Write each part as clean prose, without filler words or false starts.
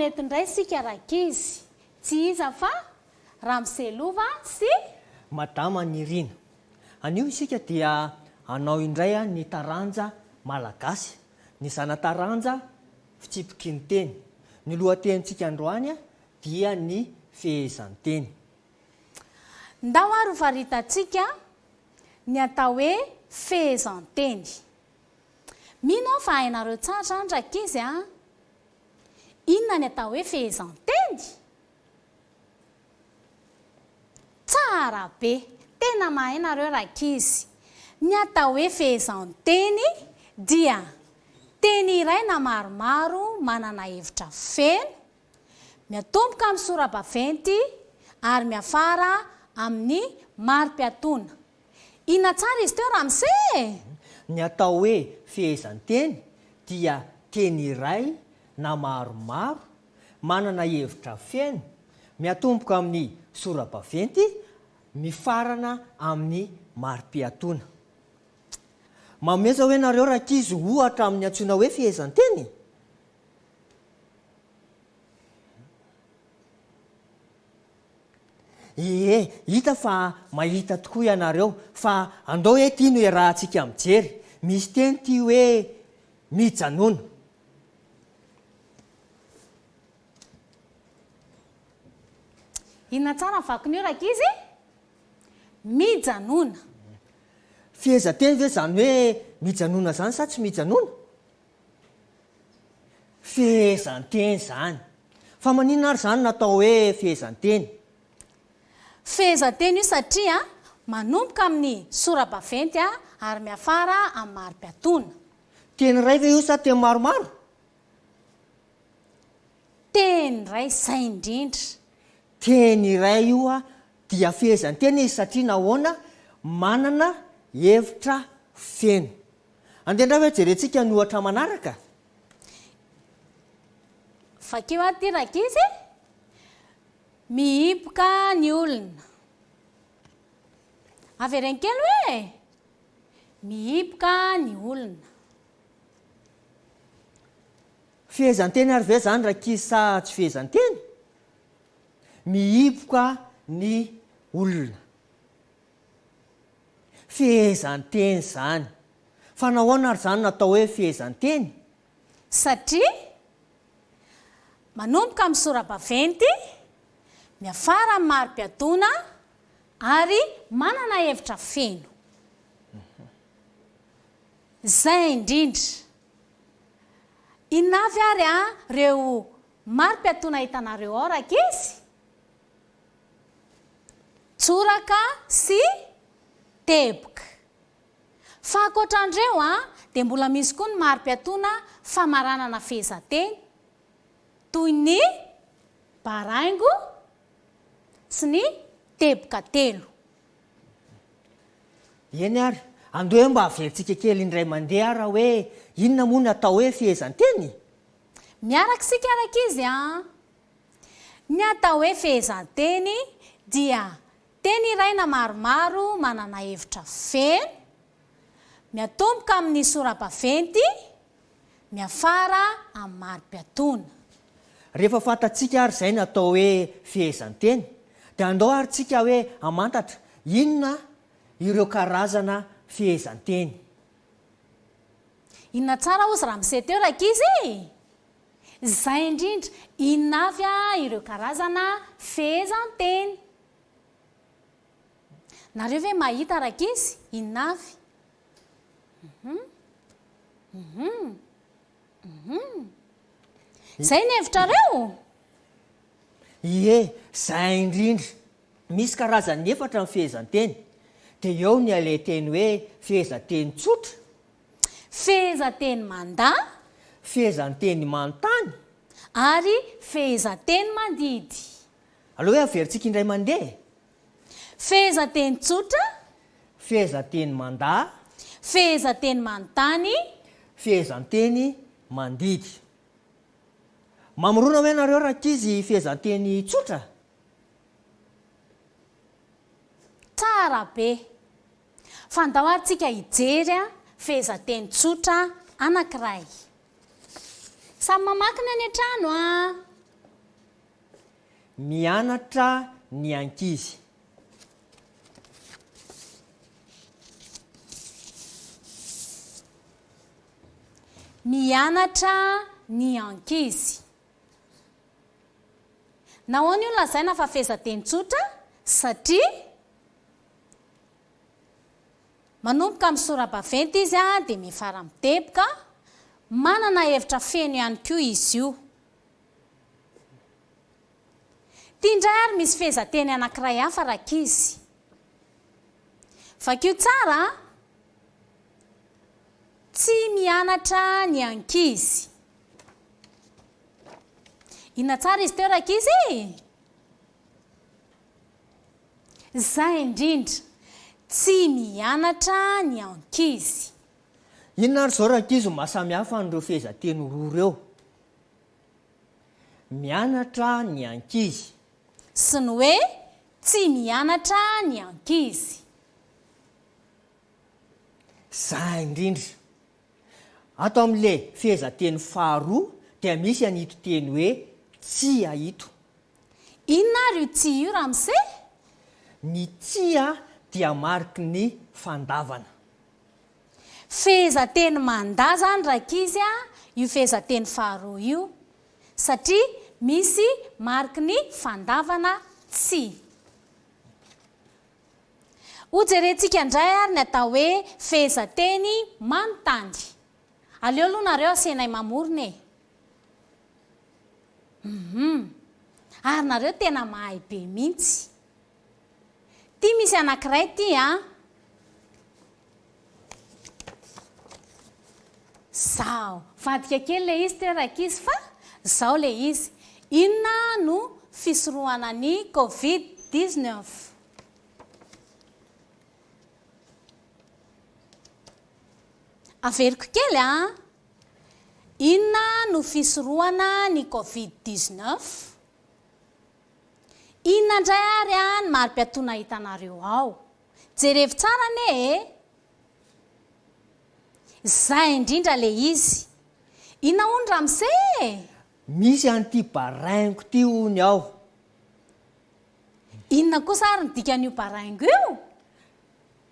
Mihaona eto indray isika rankizy. Tsy iza fa Ramose Lova sy. Madama Nirina. Anio isika dia hanao indray ny taranja Malagasy, ny zana-taranja fitsipiky ny teny. Ny lohatenintsika androany dia ny fehezanteny. Ndao ary hofaritantsika ny atao hoe fehezanteny. Mino aho fa hainareo tsara izany rankizy a! Inona ny atao hoe fehezanteny? Tsara be! Tena mahay nareo rankizy. Ny atao hoe fehezanteny dia teny iray na maromaro manana hevitra feno, miatomboka amin'ny sora-baventy ary miafara amin'ny mari-piatoana. Inona tsara izy teo ramose e? Ny atao hoe fehezanteny dia teny iray na maromaro manana hevitra feno, miatomboka amin'ny sora-baventy, mifarana amin'ny mari-piatoana. Mametra hoe nareo rankizy ohatra amin'ny antsoina hoe fehezanteny? Ie, hita fa mahita tokoa ianareo, fa andao hoe ity no iarahantsika mijery. Misy teny ity hoe mijanona. Inona tsara ny vakin'io rankizy? Mijanona. Fehezanteny ve izany hoe mijanona izany sa tsy mijanona? Fehezanteny izany. Fa maninona ary izany natao hoe fehezanteny? Fehezanteny io satria manomboka amin'ny sora-baventy ary miafara amin'ny mari-piatoana. Teny iray ve io sa teny maromaro? Teny iray izay indrindra. Teny iray io dia fehezanteny izy satria nahoana? Manana hevitra feno. Andeha indray hoe jerentsika ny ohatra manaraka. Vakio ary ity rankizy e! Mihiboka ny olona. Avereno kely hoe e! Mihiboka ny olona. Fehezanteny ary ve izany rankizy sa tsy fehezanteny? Mihiboka ny olona. Fehezanteny izany. Fa nahoana ary izany no atao hoe fehezanteny? Satria manomboka amin'ny sora-baventy, miafara amin'ny mari-piatoana ary manana hevitra feno. Izay indrindra. Inona avy ary ireo mari-piatoana hitanareo ao rankizy? Tsoraka sy teboka. Fa ankoatra an'ireo dia mbola misy koa ny mari-piatoana famaranana fehezanteny toy ny baraingo sy ny teboka telo. Eny ary, andeha hoe mba averintsika kely indray mandeha ara hoe inona moa ny atao hoe fehezanteny? Miaraka isika rankizy an! Ny atao hoe fehezanteny dia teny iray na maromaro manana hevitra feno, miatomboka amin'ny sora-baventy, miafara amin'ny mari-piatoana. Rehefa fantatsika ary izay ny atao hoe fehezanteny dia andao ary tsika hoe hamantatra inona ireo karazana fehezanteny. Inona tsara hozy ramose teo rankizy e? Izay indrindra, inona avy ireo karazana fehezanteny? Nareo ve mahita rankizy? Inona avy? Uhum. Uhum. Uhum. Izay ny hevitrareo? Ie, izay indrindra. Misy karazany efatra ny fehezanteny. Dia eo ny ilay teny hoe fehezanteny tsotra. Fehezanteny mandà. Fehezanteny manontany. Ary fehezanteny mandidy. Aleo hoe averintsika indray mandeha e. Fehezanteny tsotra. Fehezanteny mandà. Fehezanteny manontany. Fehezanteny mandidy. Mamorona ve nareo rankizy fehezanteny tsotra? Tsara be. Fa ndao ary tsika hijery fehezanteny tsotra anankiray. Samy mamaky ny any an-trano an! Mianatra ny ankizy. Mianatra ny ankizy. Nahoana io lazaina fa fehezanteny tsotra? Satria manomboka amin'ny sora-baventy izy dia miafara amin'ny teboka. Manana hevitra feno ihany koa izy io. Ity indray ary misy fehezanteny anankiray hafa rankizy. Vakio tsara a! Tsy mianatra ny ankizy. Inona tsara izy teo rankizy e? Izay indrindra! Tsy mianatra ny ankizy. Inona ary izao rankizy no maha samy hafa an'ireo fehezanteny roa ireo? Mianatra ny ankizy. Sy ny hoe tsy mianatra ny ankizy. Izay indrindra. Ato amin'ilay fehezanteny faharoa dia misy an'ito teny hoe tsia ito. Inona ary io tsia io ramose? Ny tsia dia mariky ny fandavana. Fehezanteny mandà izany rankizy a, io fehezanteny faharoa io, satria misy mariky ny fandavana tsia. Hojerentsika indray ary ny atao hoe fehezanteny manontany. Aleo aloha nareo asianay mamorona e. Hum. Ary nareo tena mahay be mihitsy. Ty misy anankiray ty an. Zao. Vadika kely le izy teo rankizy fa zao le izy. Inona no fisorohana ny covid 19? Averiko kely an! Inona no fisorohana ny covid 19? Inona indray ary ny mari-piatoana hitanareo ao? Jerevo tsara anie e! Izay indrindra le izy! Inona hono ramose e? Misy an'ity baraingo ity hono ao. Inona kosa ary ny dikan'io baraingo io?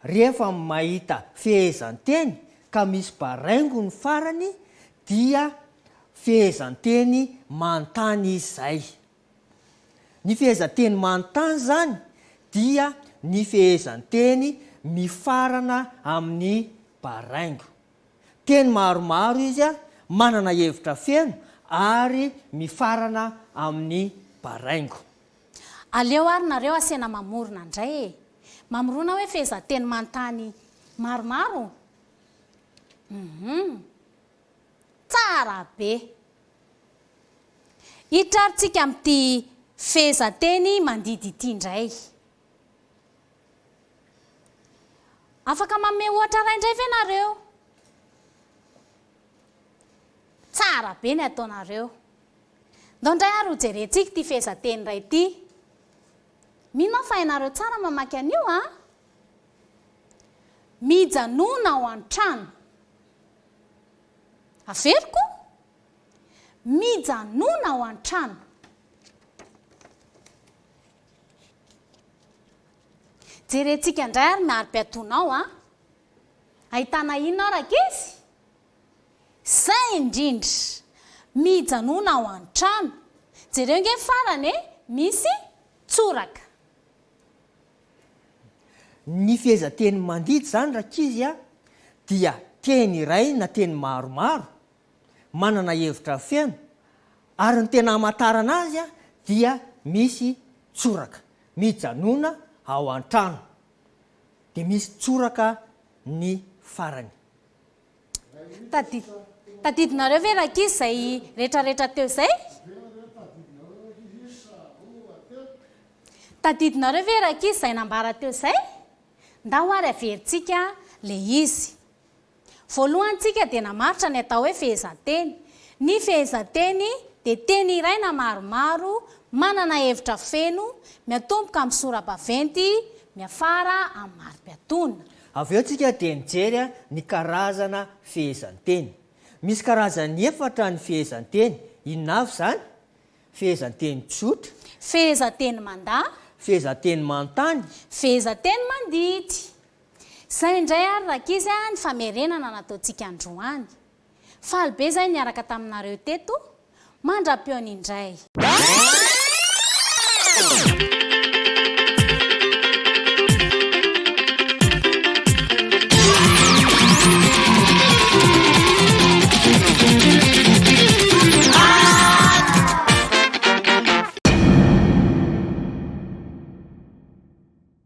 Rehefa mahita fehezanteny ka misy baraingo ny farany dia fehezanteny manontany izy izay. Ny fehezanteny manontany izany dia ny fehezanteny mifarana amin'ny baraingo. Teny maromaro izy, manana hevitra feno ary mifarana amin'ny baraingo. Aleo ary nareo asiana mamorona indray e! Mamorona hoe fehezanteny manontany maromaro? Hum. Tsara be! Hiditra ary tsika amin'ity fehezanteny mandidy ity indray. Afaka manome ohatra iray indray ve nareo? Tsara be ny ataonareo. Ndao indray ary hojerentsika ity fehezanteny iray ity. Mino aho fa hainareo tsara mamaky an'io an! Mijanona ao an-trano. Averiko, Mijanona ao an-trano. Jerentsika indray ary ny mari-piatoana ao an! Ahitana inona ao rankizy? Izay indrindra! Mijanona ao an-trano. Jereo ange ny farany e! Misy tsoraka. Ny fehezanteny mandidy izany rankizy a, dia teny iray na teny maromaro, manana hevitra feno, ary ny tena hamantarana azy dia misy tsoraka. Mijanona ao an-trano. Dia misy tsoraka ny farany. Tadi, tadidinareo ve rankizy izay retraretra teo izay? Tadidinareo ve rankizy izay nambara teo izay? Ndao ary averintsika le izy. Voalohany tsika dia namaritra ny atao hoe fehezanteny. Ny fehezanteny dia teny iray na maromaro manana hevitra feno, miatomboka amin'ny sora-baventy, miafara amin'ny mari-piatoana. Avy eo tsika dia nijery ny karazana fehezanteny. Misy karazany efatra ny fehezanteny. Inona avy izany? Fehezanteny tsotra. Fehezanteny mandà. Fehezanteny manontany. Fehezanteny mandidy. Izay indray ary rankizy a ny famerenana nataontsika androany. Faly be izay niaraka taminareo teto. Mandra-pihaona indray.